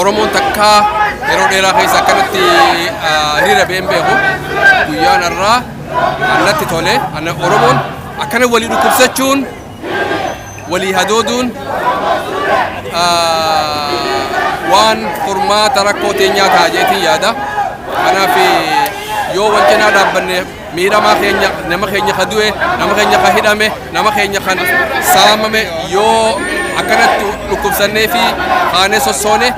Oromoon takkaa yeroo dheeraa keessa akkanatti hiriira ba'ee hin beeku. Guyyaan har'aa annatti tole. Oromoon akkana walii dhukkubsachuun, walii hadooduun waan furmaata rakkoo teenyaa ta'a jeetiin yaada. Kanaaf yoo wal cinaa dhaabbanne, miidhamaa keenya, nama keenya ka du'e, nama keenya ka hidhame, nama keenya kan saamame yoo akkanatti dhukkubsannee fi kaanee sossoone,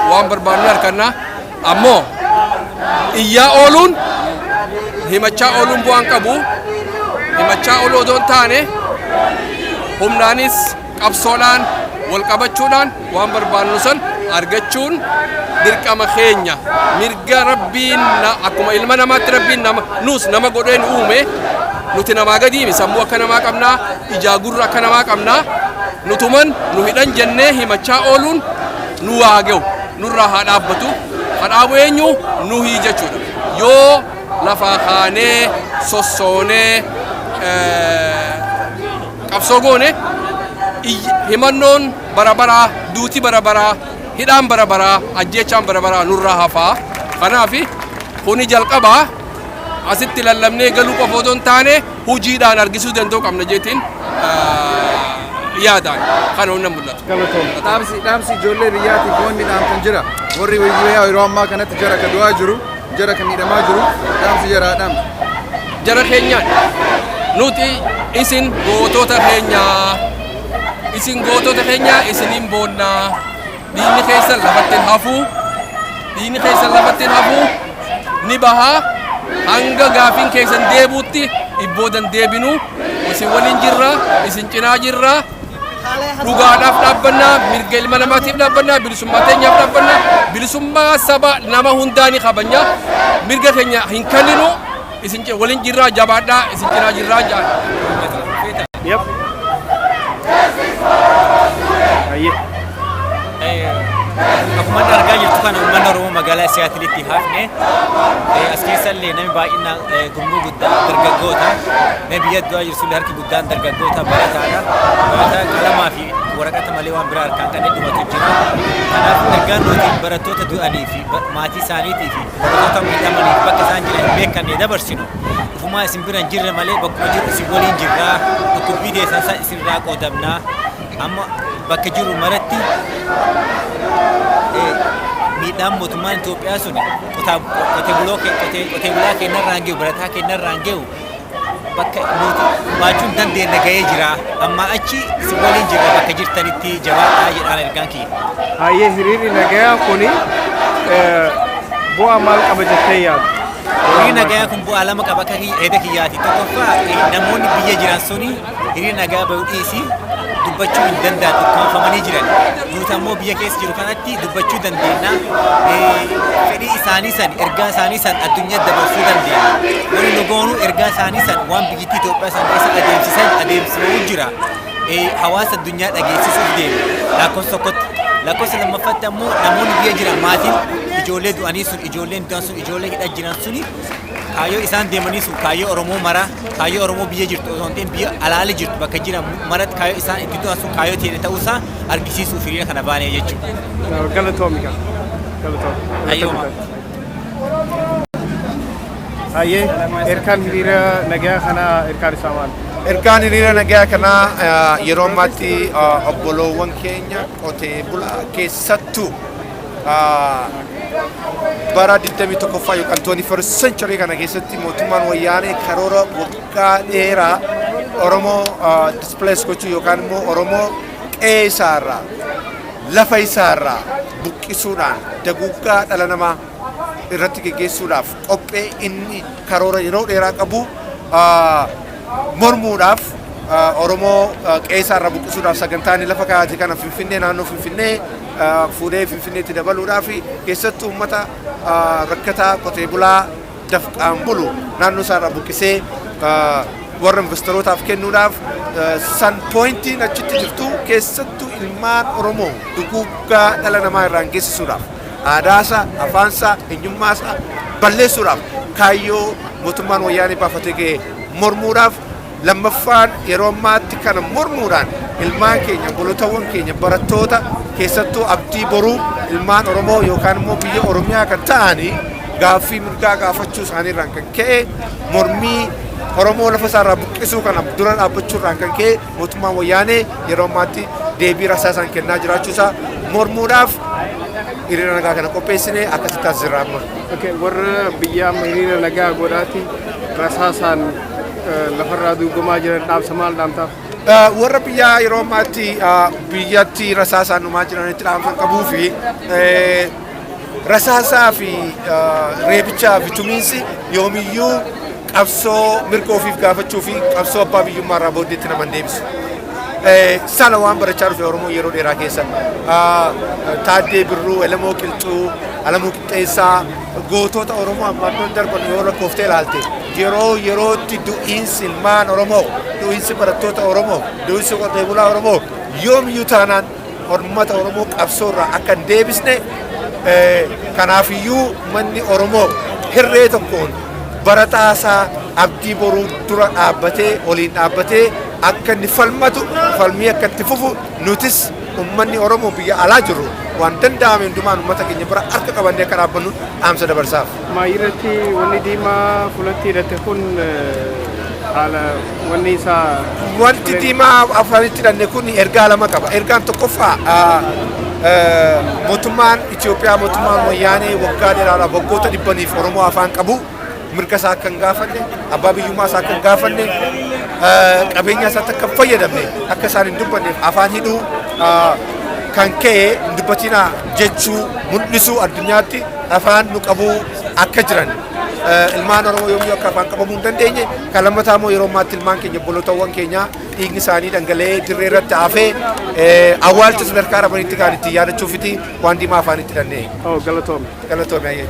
waan barbaadnu harkanna. Ammoo iyyaa ooluun, himachaa ooluun bu'aan qabu. Himachaa ooluu odoo hin taane, humnaanis qabsoodhaan wal qabachuudhaan waan barbaannu san argachuun dirqama keenya. Mirga Rabbiin, akkuma ilma namaatti Rabbiin nama nus nama godheen uume. Nuti namaa gadiimi. Sammuu akka namaa qabnaa, ijaa gurra akka namaa qabnaa. Nutuman nu hidhan jennee himachaa ooluun nu waa ga'u nurraa haa dhaabbatu. Haa dhaabu eenyu? Nuhii jechuudha. Yoo lafaa kaanee sossoonee qabsoo goone, himannoon bara baraa, duuti bara baraa, hidhaan bara baraa, ajjeechaan bara baraa nurraa hafaa. Kanaaf kuni jalqabaa. Asitti lallabnee galuu qofa otoo hin taane, hojiidhaan argisuu danda'uu qabna jeetiin yaadaan kana hunda mul'atu. Dhaamsi ijoollee biyyaatiif wanni dhaamtan jira? Warri biyyaa yeroo ammaa kanatti jara ka du'aa jiru, jara ka miidhamaa jiru, dhaamsi jaraa dhaamta. Jara keenyaan, nuti isin gootota keenyaa, isin gootota keenyaa, isiniin boonnaa. Dhiigni keessan lafatti hin hafu, dhiigni keessan lafatti hin hafu, ni bahaa. Hanga gaafiin keessan deebuutti ibboodan deebinu. Isin waliin jirra, isin cinaa jirra. Dhugaadhaaf dhaabbannaa, mirga ilma namaatiif dhaabbannaa, bilisummaa teenyaaf dhaabbannaa. Bilisummaa saba nama hundaa ni kabanya. Mirga keenya hin kenninu. Isin waliin jirraa, jabaadhaa, isin cinaa jirraa jaan. Yep. Ayyee. Akkuma argaa jirtu kana, uummanni Oromoo magaalaa Siyaatilitti hafne as keessa illee namni baay'inaan gurmuu guddaa dargaggoota. Namni biyya du'aa jirtu illee harki guddaan dargaggoota barataadha. Barataa qalamaa fi waraqata malee waan biraa harkaan kan dhumatu jira. Kanaaf ergaan nuti barattoota du'anii fi maatii isaaniitii fi barattoota miidhamaniif bakka isaan jiran hin beekamne dabarsinu, ufumaa isin bira hin jirre malee bakkuma jiru isin waliin jirraa, dhukkubbii teessan san isinirraa qoodamnaa. Amma bakka jiru maratti miidhaan mootummaan Itoophiyaa sun qotee bulaa keenyarraan gahu, barataa keenyarraan gahu, bakka nuti baachuu hin dandeenye gahee jira. Amma achi isin waliin jirra, bakka jirtanitti jabaadhaa jedhaan ergaan kiyya. Hayyee, hiriirri nagayaa kuni bu'aa maal qaba jettee yaadda? Hiriirri nagayaa kun bu'aa lama qaba akka yaada kiyyaati. Tokkoffaa, namoonni biyya jiran suni hiriira nagaa bahuu dhiisii dubbachuu hin danda'an, ukkaanfamanii jiran. Nuti ammoo biyya keessa jiru kanatti dubbachuu dandeenya. Fedhii isaanii san, ergaa isaanii san addunyaa dabarsuu dandeenya. Wanni nu goonu ergaa isaanii san, waan biyyattii Itoophiyaa san keessa adeemsisan adeemsifamuu jira, hawaasa addunyaa dhageessisuuf deema. Lakkoofsa tokkotti. Lakkoofsa lammaffaatti ammoo, namoonni biyya jiran, maatiin ijoollee du'anii sun, ijoolleen du'an sun, ijoollee hidha jiran suni, kaayyoo isaan deemanii sun kaayyoo Oromoo mara, kaayyoo Oromoo biyya jirtu osoo hin ta'in biyya alaala jirtu bakka jiran maratti kaayyoo isaan itti du'an sun kaayyoo teene ta'uusaa argisiisuuf hiriira kana baanee jechuudha. Galatoomi kaa. Galatoomi. Ayyooma. Hayyee, ergaan hiriira nagaa kanaa ergaan isaa maal? Ergaan hiriira nagaa kanaa yeroo ammaatti obboloowwan keenya qotee bulaa, keessattuu bara 21ffaa yookaan 21st century kana keessatti mootummaan Wayyaanee karoora waggaa dheeraa Oromoo displace gochuu yookaan immoo Oromoo qe'ee isaarraa, lafa isaarraa buqqisuudhaan daguuggaa dhala namaa irratti geggeessuudhaaf qophee inni karoora yeroo dheeraa qabu mormuudhaaf, Oromoo qe'ee isaarraa buqqisuudhaaf sagantaa inni lafa kaa'ate kana Finfinnee, naannoo Finfinnee fuudhee Finfinneetti dabaluudhaaf, keessattuu uummata rakkataa, qotee bulaa dafqaan bulu naannoo isaarraa buqqisee warra investorootaaf kennuudhaaf san pointiin achitti jirtu, keessattuu ilmaan Oromoo duguuggaa dhala namaa irraan geessisuudhaaf, aadaasaa, afaansaa, eenyummaasaa balleessuudhaaf kaayyoo mootummaan Wayyaanee baafatee ga'e mormuudhaaf Lammaffaan yeroo ammaatti kana mormuudhaan ilmaan keenya, obbolootawwan keenya, barattoota keessattuu abdii boruu ilmaan Oromoo yookaan immoo biyya Oromiyaa kan ta'anii gaaffii mirgaa gaafachuu isaaniirraan kan ka'e, mormii Oromoo lafa isaarraa buqqisuu kana dura dhaabbachuurraan kan ka'e mootummaan wayyaanee yeroo ammaatti deebii rasaasaan kennaa jiraachuusaa mormuudhaaf hiriira nagaa kana qopheessine akkasitti taasisirra amma. Okay, warra biyya amma hiriira nagaa godhaati rasaasaan lafarraa duugamaa jiran dhaamsa maal dhaamtaaf? Warra biyyaa yeroo ammaatti biyyatti rasaasaan dhumaa jiranitti dhaamsa qabuu fi rasaasaa fi reebichaa fi tumiinsi yoomiyyuu qabsoo mirga ofiif gaafachuu fi qabsoo abbaa biyyummaa irraa booddeetti nama hin deebisu. Sana waan barachaa dhufe Oromoo yeroo dheeraa keessa Taaddee Birruu, Elemoo Qilxuu, Alamuu Qixxeessaa, gootota Oromoo ammaan darban yoo lakkooftee ilaalte, yeroo yerootti du'iinsi ilmaan Oromoo, du'iinsi barattoota Oromoo, du'iinsi qotee bulaa Oromoo yoomiyyuu taanaan uummata Oromoo qabsoo irraa akka hin deebisne. Kanaafiyyuu manni Oromoo hirree tokkoon barataasaa abdii boruu dura dhaabbatee, waliin dhaabbatee akka inni falmatu, falmii akka itti fufu, nutis ummanni Oromoo biyya alaa jiru waan danda'ame hundumaan ummata keenya bira harka qabannee akka dhaabbannu dhaamsa dabarsaaf. Maayirratti wanni diimaa fulatti hidhate kun haala wanni isaa? Wanti diimaa afanitti hidhanne kun ergaa lama qaba. Ergaan tokkoffaa, mootummaan Itoophiyaa, mootummaan wayyaanee waggaa dheeraadhaaf, waggoota dhibbaniif Oromoo afaan qabu, mirga isaa akka hin gaafanne, abbaa biyyummaa isaa akka hin gaafanne, qabeenya isaatti akka hin fayyadamne, akka isaan hin dubbanneef afaan hidhuu kan ka'e, hin dubbatinaa jechuu mul'isuu, addunyaatti afaan nu qabuu akka jiran, ilmaan Oromoo yoomiyyuu akka afaan qabamuu hin dandeenye. Kan lammataa immoo yeroo ammaatti ilmaan keenya, obbolootawwan keenya dhiigni isaanii dhangala'ee dirree irratti hafee awwaalcha sadarkaa dhabanitti kan ittiin yaadachuufiti waan diimaa afaan itti hidhannee. Oh, galatoome. Galatoome ayyee.